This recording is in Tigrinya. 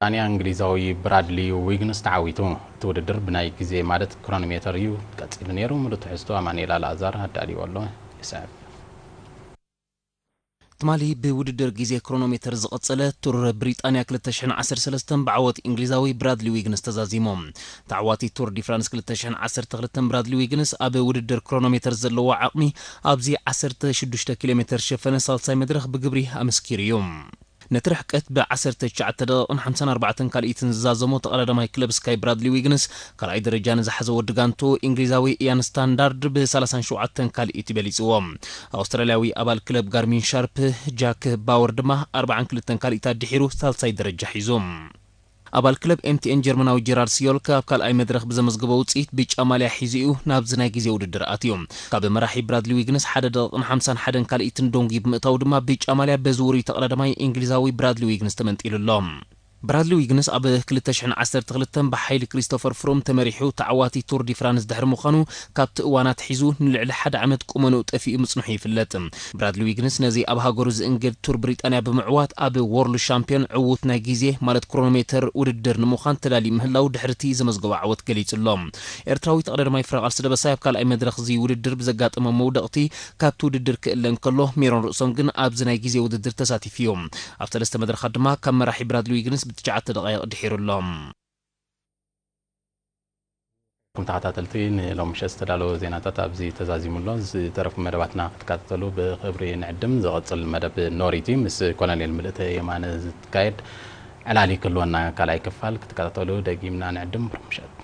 ብሪጣንያ እንግሊዛዊ ብራድሊ ዊግንስ ተዓዊቱ። እቲ ውድድር ብናይ ግዜ ማለት ክሮኖሜተር እዩ ቀጺሉ ነይሩ። ምሉእ ትሕዝቶ ኣማኑኤል ኣልኣዛር ኣዳልዎ ኣሎ። ይስዕብ። ትማሊ ብውድድር ግዜ ክሮኖሜተር ዝቐጸለ ቱር ብሪጣንያ ክልተ ሽሕን ዓሰርተ ሰለስተን ብዓወት እንግሊዛዊ ብራድሊ ዊግንስ ተዛዚሙ። ተዓዋቲ ቱር ዲ ፍራንስ ክልተ ሽሕን ዓሰርተ ክልተን ብራድሊ ዊግንስ ኣብ ውድድር ክሮኖሜተር ዘለዎ ዓቕሚ ኣብዚ ዓሰርተ ሽዱሽተ ኪሎ ሜተር ዝሸፈነ ሳልሳይ መድረኽ ብግብሪ ኣመስኪሩ እዩ። ነቲ ርሕቀት ብ ዓሰርተ ትሽዓተ ደቂቕን ሓምሳን ኣርባዕተን ካልኢትን ዝዛዘሞ ተቐዳዳማይ ክለብ ስካይ ብራድሊ ዊግንስ ካልኣይ ደረጃ ንዝሓዘ ወዲ ጋንቱ እንግሊዛዊ ኢያን ስታንዳርድ ብ ሰላሳን ሸውዓተን ካልኢት በሊጽዎ። ኣውስትራልያዊ ኣባል ክለብ ጋርሚን ሻርፕ ጃክ ባወር ድማ ኣርባዓን ክልተን ካልኢት ኣድሒሩ ሳልሳይ ደረጃ ሒዙ። ኣባል ክለብ ኤምቲኤን ጀርመናዊ ጀራርድ ሲዮልከ ኣብ ካልኣይ መድረኽ ብዘመዝገቦ ውጽኢት ብጫ ማልያ ሒዙ እዩ ናብዚ ናይ ግዜ ውድድር ኣትዩ። ካብ መራሒ ብራድሊ ዊግንስ ሓደ ደቂቕን ሓምሳን ሓደን ካልኢትን ዶንጊ ብምእታው ድማ ብጫ ማልያ በዚ ውሩይ ተቐዳዳማይ እንግሊዛዊ ብራድሊ ዊግንስ ተመንጢሉ ኣሎ። ብራድሊ ዊግንስ ኣብ ክልተ ሽሕን ዓሰርተ ክልተን ብሓይሊ ክሪስቶፈር ፍሮም ተመሪሑ ተዓዋቲ ቱር ዲ ፍራንስ ድሕሪ ምዃኑ ካብቲ እዋን ኣትሒዙ ንልዕሊ ሓደ ዓመት ቁመንኡ ጠፊኡ ምጽንሑ ይፍለጥ። ብራድሊ ዊግንስ ነዚ ኣብ ሃገሩ ዝእንገድ ቱር ብሪጣንያ ብምዕዋት ኣብ ዎርልድ ሻምፒዮን ዕዉት ናይ ግዜ ማለት ክሮኖሜተር ውድድር ንምዃን ተዳልዩ ምህላው ድሕሪ እቲ ዘመዝገቦ ዓወት ገሊጹ ኣሎ። ኤርትራዊ ተቐዳዳማይ ፍረቓልሲ ደበሳይ ኣብ ካልኣይ መድረኽ እዚ ውድድር ብዘጋጠሞ መውደቕቲ ካብቲ ውድድር ክእለ እንከሎ ሜሮን ርእሶም ግን ኣብዚ ናይ ግዜ ውድድር ተሳቲፉ እዩ። ኣብ ሰለስተ መድረኻት ድማ ካብ መራሒ ብራድሊ ዊግንስ ብትሽዓተ ደቓይቕ ድሒሩ ኣሎ። ኩም ተኸታተልቲ ንሎም ምሸት ዝተዳለወ ዜናታት ኣብዚ ተዛዚሙ ኣሎ። ዝተረፉ መደባትና ክትከታተሉ ብኽብሪ ንዕድም። ዝቐጽል መደብ ኖሪቲ ምስ ኮሎኔል ምልእተ የማነ ዝካየድ ዕላል ክህልወና ካልኣይ ክፋል ክትከታተሉ ደጊምና ንዕድም። ብሩኽ ምሸት።